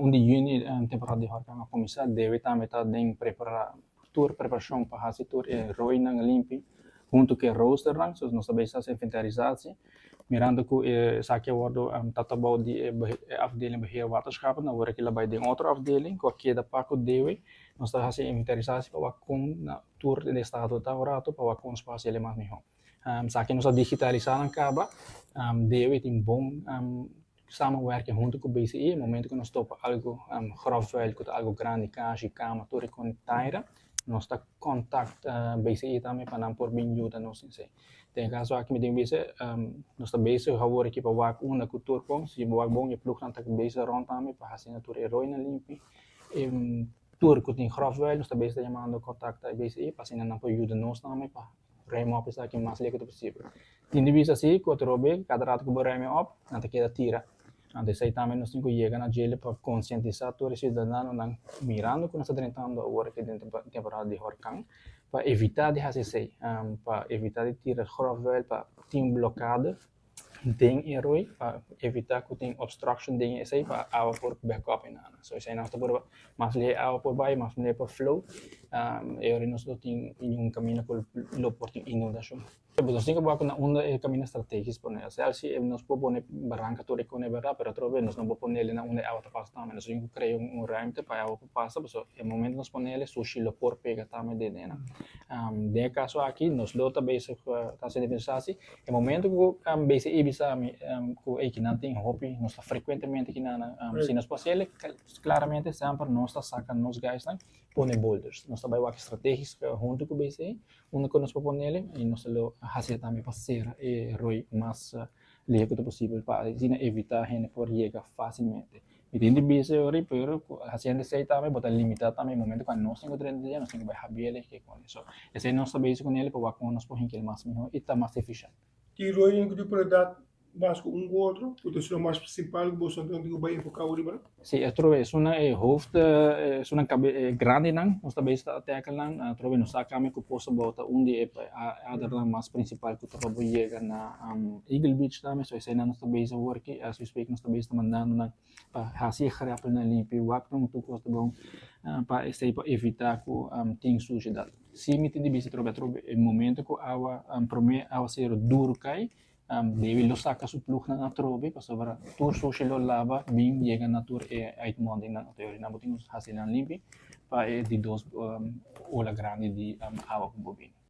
1 di yüni temporada di horkan a kuminsá, DEWE tambe ta den prepara tur preparashon pa hasi tur e roinan limpi huntu ku e roosternan. So nos ta bezig hasi inventarisatie mirando ku esaki a wòrdu ta bou di e afdeling beheer waterschappen, awor aki lo bai den otro afdeling ku a keda pa ku DEWE. Nos ta hasi inventarisatie pa wak kon na tur den estado ta un rato pa wak kon nos por hasi el mas mihó. Esaki nos a digitalisá nan kaba, DEWE tin bon samenwerking huntu ku BCI, e momento ku nos topa algu grofvuil ku ta algu grandi, kashi, kama, tur e kontainer, nos ta kontakt BCI tambe pa nan por bin yuda nos esei. Den e kaso aki mi tin bisa, nos ta bezig awor aki pa wak unda ku tur kon, si bo wak bon e plugnan ta bezig rònt tambe pa hasi tur e roinan limpi, e tur ku tin grofvuil nos ta bezig ta yamando kontakta e BCI pa asina nan por yuda nos tambe pa ruim op esaki mas leko ta posibel. Tin di bisa si ku atrobe kada rato ku bo ruim op nan ta keda tira. Anto esei tambe nos tin ku yega na djele pa konsientisá tur e siudadanonan mirando ku nos ta drentando awor aki den temporada di horkan pa evitá di hasi esei, pa evitá di tira grofvuil, pa tin blokade den e rooi pa evitá ku tin obstruction den esei pa awa por back up einan. So esei nos ta purba mas lihé awa por bai, mas lihé por flow e ora nos lo tin un kaminda ku lo por tin inundashon. Nos tin ku wak na unda e kaminda strategis pone. Osea si nos por pone baranka tur e kone bèrdat pero atrobe nos no por ponele na unda e awa ta pasa tambe. Nos tin ku krea un ruimte pa e awa por pasa pasobra e momento nos ponele sushi lo por pega tambe den nan. Den e kaso aki nos lo ta bezig ta hasiendo inventarisatie. E momento ku BCI bisa mi ku ey kinan tin hopi nos ta frekuentemente kinan si nos por hasiel klaramente semper nos ta saka nos guysnan pone boulders. Nos ta bai wak strategis huntu ku BCI unda ku nos por ponele i nos ta lo hasi tambe pa sera e rooi mas lihe ku ta posibel pa asina evita hende por yega fasilmente. Mi tin di bisa e ora pero ku hasiendo esei tambe bo ta limita tambe e momento ku anos tin ku drenta dia nos tin ku bai habiel e kiko. So esei nos ta bezig ku nel pa wak kon nos por hinkel mas miho i ta mas efishente. Tin roinan ku tin prioridad mas ku un ku otro ku ta esun mas prinsipal ku boso tin ku bai enfoká riba nan? Si, atrobe esunnan e hoofd, esunnan kabe e grandinan nos ta bezig ta tackle nan, atrobe nos sa kami ku Post Abou ta un di e adernan mas prinsipal ku ta pa bo yega na Eagle Beach tambe, so eseinan nos ta bezig awor aki, as we speak nos ta bezig ta mandando nan pa hasi e grèpelnan limpi, wak nan tur kos ta bon pa esei pa evitá ku tin sushedat. Si mi tin di bisa atrobe atrobe e momento ku awa promé awaseru duru kai Dewi lo saka su plugnan atrobe pasobra tur sushi lo laba bin yega na tur e uitmondingnan. Anto nan bo tin ku hasi nan limpi pa e di dos ola grandi di awa ku bo bini.